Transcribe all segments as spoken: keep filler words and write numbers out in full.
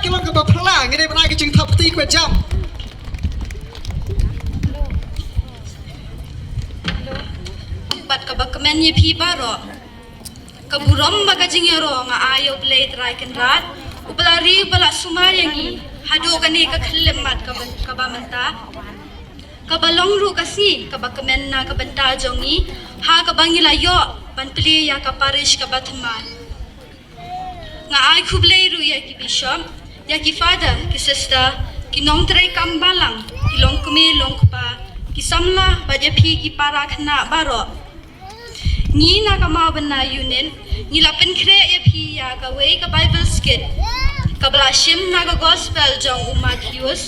Ki long kaba phylla, ngi dei ban ai ka jingthap kti kaba jam. Bad kaba kmen ïa phi baroh. Ka burom bad ka jingïaroh nga ai ïa U Blei Trai Kynrad, uba la ri uba la sumar ïa ngi haduh kane ka khyllipmat kaba, kaba mynta. Kaba long ruh ka sngi kaba kmen na ka bynta jong ngi, ha kaba ngi la ïoh ban plie ïa ka parish kaba thymmai. Nga ai khublei ruh ïa ki bishop, ïa ki father, ki sister, ki nongtrei kam balang, ki longkmie longkpa, ki samla bad ïa phi ki para khynnah baroh. Ngi na ka Mawbynna Unit ngi la pynkhreh ïa phi ïa kawei ka Bible skit kaba la shim na ka Gospel jong u Mathaios,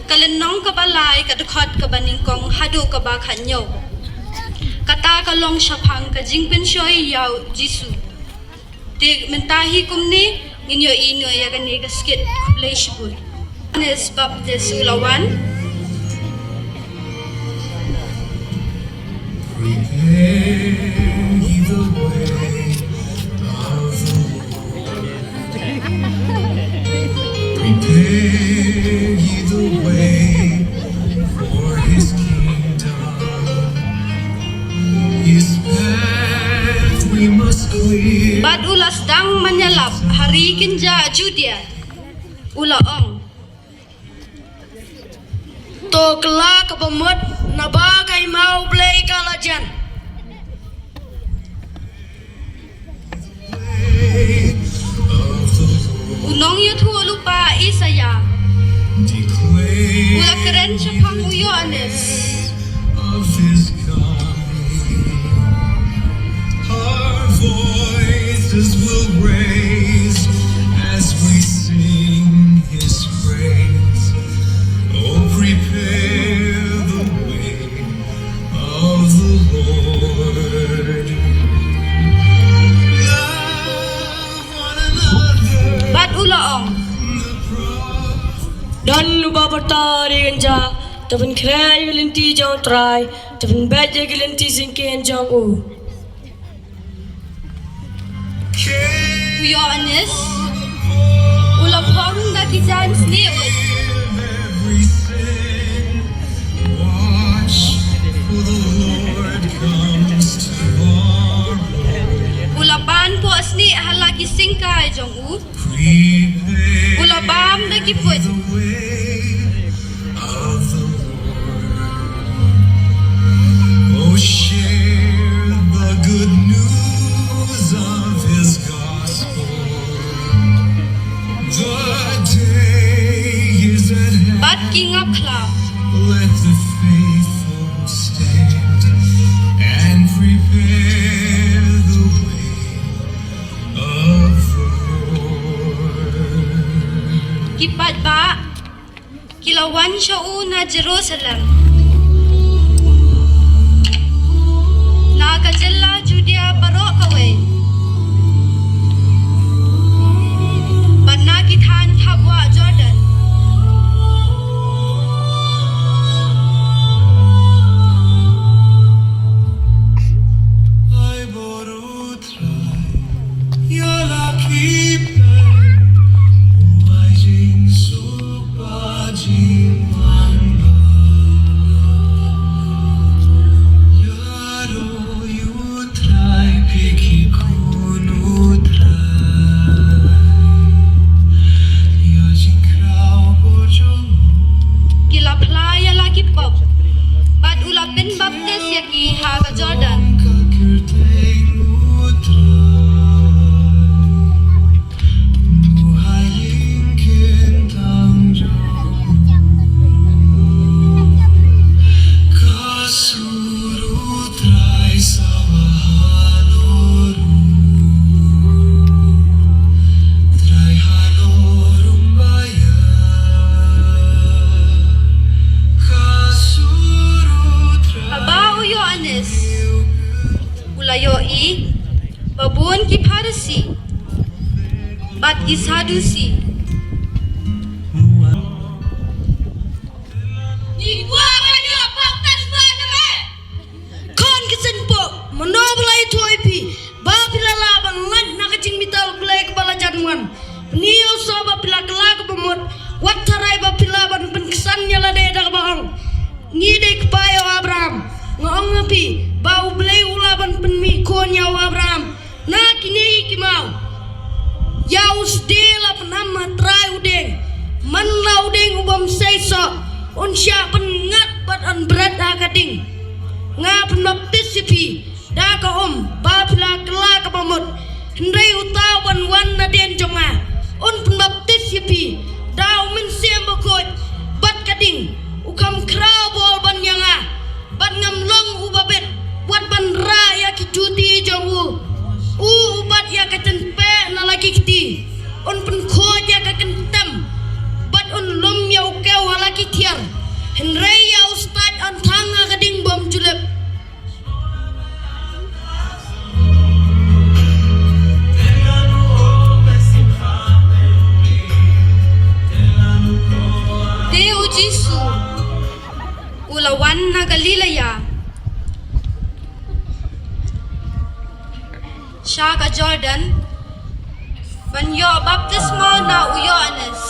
ka lynnong kaba lai, ka dkhot kaba nyngkong haduh kaba khathynñiew. Kata ka long shaphang ka jingpynshoi ïa u Jisu. Te mynta hi kumne ngin ïohi noh ïa kane ka skit. Khublei shibun. Johannes Baptist u la wan. Prepare ye the way of the Lord. Prepare ye the way for his kingdom. His path we must clear. Bad u la sdang ban ïalap ha ri kynjah Judea, u la ong. To kylla kaba mut, naba ka hima U Blei ka la jan. U nongïathuhlypa Isaïah u la kren shaphang u Ïoannis. Of his coming, our voices will raise as we sing his praise. Oh, prepare the way of the Lord. Love one another. Bad u la ong. Don uba pyrta ri kynjah, to pynkhreh ïa ki lynti jong U Trai, to pynbeit ïa ki lynti syngkien jong u. U Ïoannis u la phong da ki jaiñ snieh. U la pan poh snieh ha la ki syngkai jong u. U la bam da ki pud. Oh, share the good news of his gospel. The day is at hand. Bad ki ngop khlaw. Let the faithful stand and prepare the way of the Lord. Ki paidbah ki la wan sha u na Jerusalem, na ka jylla Judea baroh kawei, bad na ki thaiñ thapwah Jordan. Ki la phla ïa la ki pop bad u la pynbaptis ïa ki ha ka Jordan. Haba u Ïoannis u la ïohi ba bun ki Pharisi bad ki Sadusi. Ngi kwah ban ïoh baptisma na me. Khun ki seng pop, mano ba la ïathuh ïa phi ba phi la lah ban lait na ka jingmihpat U Blei kaba la jan wan? Pynïoh shuh ba phi la kylla kaba mut. Pynïaw Abraham na kine ki maw. Ïa u sdie la pynham ha trai u dieng. Man la u dieng u bym sei soh un shah pynngat bad un bret ha ka ding. Nga pynbaptis ïa phi da ka um ba phi la kylla kaba mut. Hynrei uta uban wan nadien jong nga un pynbaptis ïa phi da u Mynsiem Bakhuid bad ka ding. U kham khraw bor ban ïa nga bad ngam long uba bit wat ban rah ïa ki juti jong u. U u bat ïa ka tynpeh na la ki kti, un pynkhuid ïa ka kyntem bad un lum ïa u kew ha la ki thiar. Hynrei ïa u stad un thang ha ka ding bym ju lip. Te u Jisu u la wan na Galilea sha ka Jordan ban ïoh baptisma na u Ïoannis.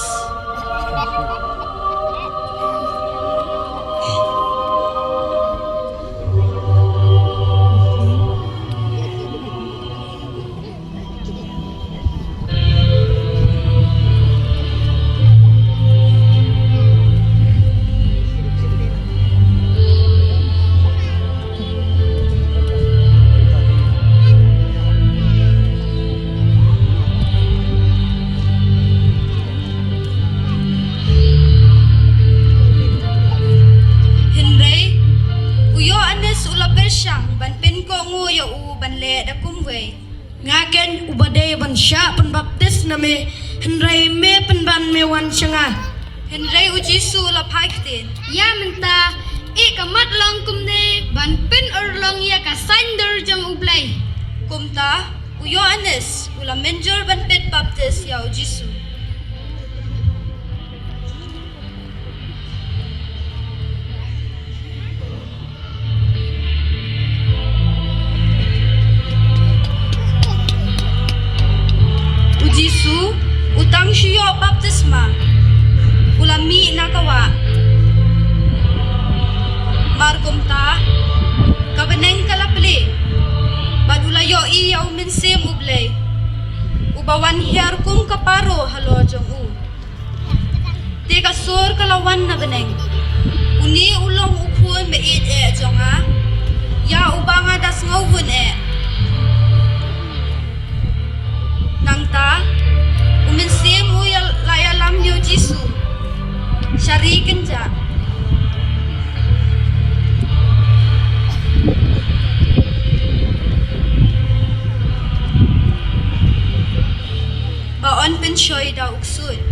Hynrei u Ïoannis u la pyrshang ban pynkohnguh ïa u ban leh da kumwei. Nga keiñ uba dei ban shah pynbaptis na me, hynrei me pynban me wan sha nga. Hynrei u Jisu u la phai ktien, ïa mynta, eh, ka mat long kumne ban pynurlong ïa ka saiñdur jong U Blei. Kumta u Ïoannis u la mynjur ban pynbaptis ïa u Jisu. U Jisu u tang shu ïoh baptisma, u la mih na ka wah. Mar kumta ka bneng ka la plie bad u la ïohi ïa u Mynsiem U Blei uba wan hiar kum ka paro halor jong u. Te ka sur ka la wan na bneng. Une u long u khun ba ïeit eh jong nga, ïa uba nga da sngewhun eh. Nangta u Mynsiem u ïa la ïalam ïa u Jisu sha ri kynjah ba un pynshoi da u ksuid.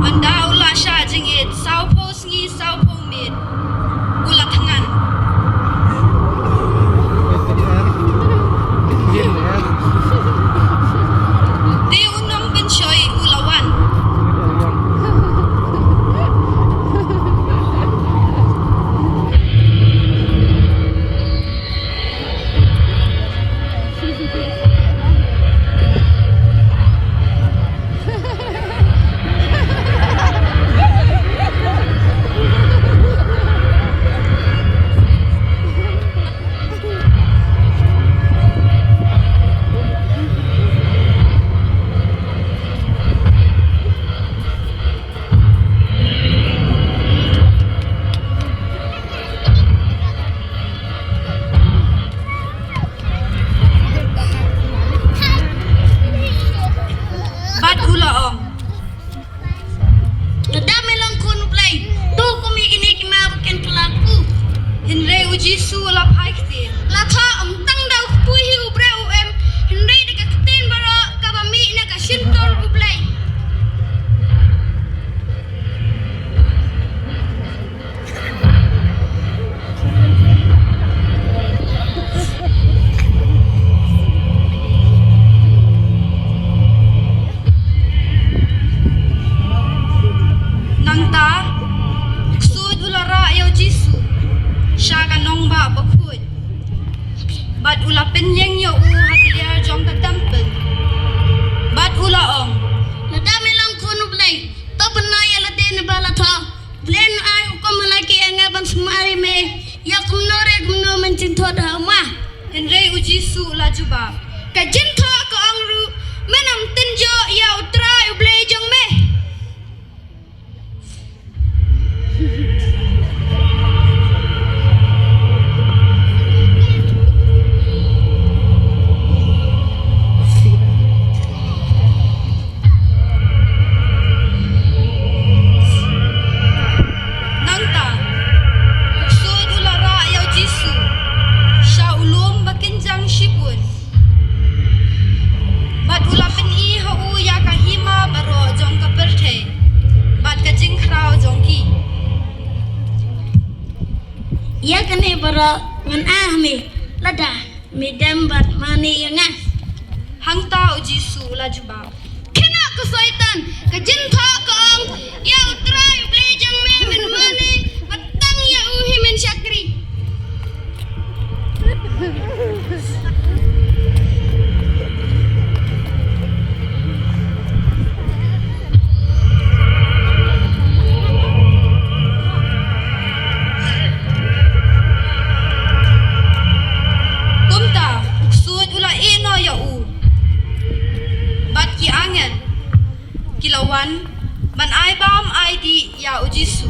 Ynda u la shah jingit sawphew sngi sawphew miet, u la thngan. Te u nongpynshoi u la wan. Bad u la ong, lada me long khun U Blei, to kum ïa kine ki maw ba kin kylla kum. Hynrei u Jisu u la phai ktien, la thoh, ym tang da u kpu hi u briew u em, hynrei da ka ktien baroh kaba mih na ka shyntur U Blei. Nangta u ksuid u la rah ïa u Jisu sha ka nongbah bakhuid. Bad u la pynïeng ïa u ha ka lyer jong ka templ. U la ong, lada me long khun U Blei, to pynnoh ïa lade na ba la thoh. U Blei un ai hukum ha la ki ïa nga ban sumar ïa me, ïa kumno re kumno men jingthoh ha ma. Hynrei U Jisu u la jubab, ka jingthoh ka ong ruh, men ym tynjuh ïa U Trai U Blei jong me. Nangta, u ksuid u la rah ïa U Jisu sha u lum ba kynjang shibun. Bad u la pyni ha u ïa ka hima baroh jong ka pyrthei bad ka jingkhraw jong ki. Ïa kane baroh ngan ai ha me lada me dem bad mane ïa nga. Hangta U Jisu u la jubab, kynnoh ko Soitan, ka jingthoh ka ong, ïa U Trai U Blei jong me men mane bad tang ïa u hi men shakri. Kumta u ksuid u la ïehnoh ïa u bad ki angel ki la wan ban ai bam ai dih ïa U Jisu.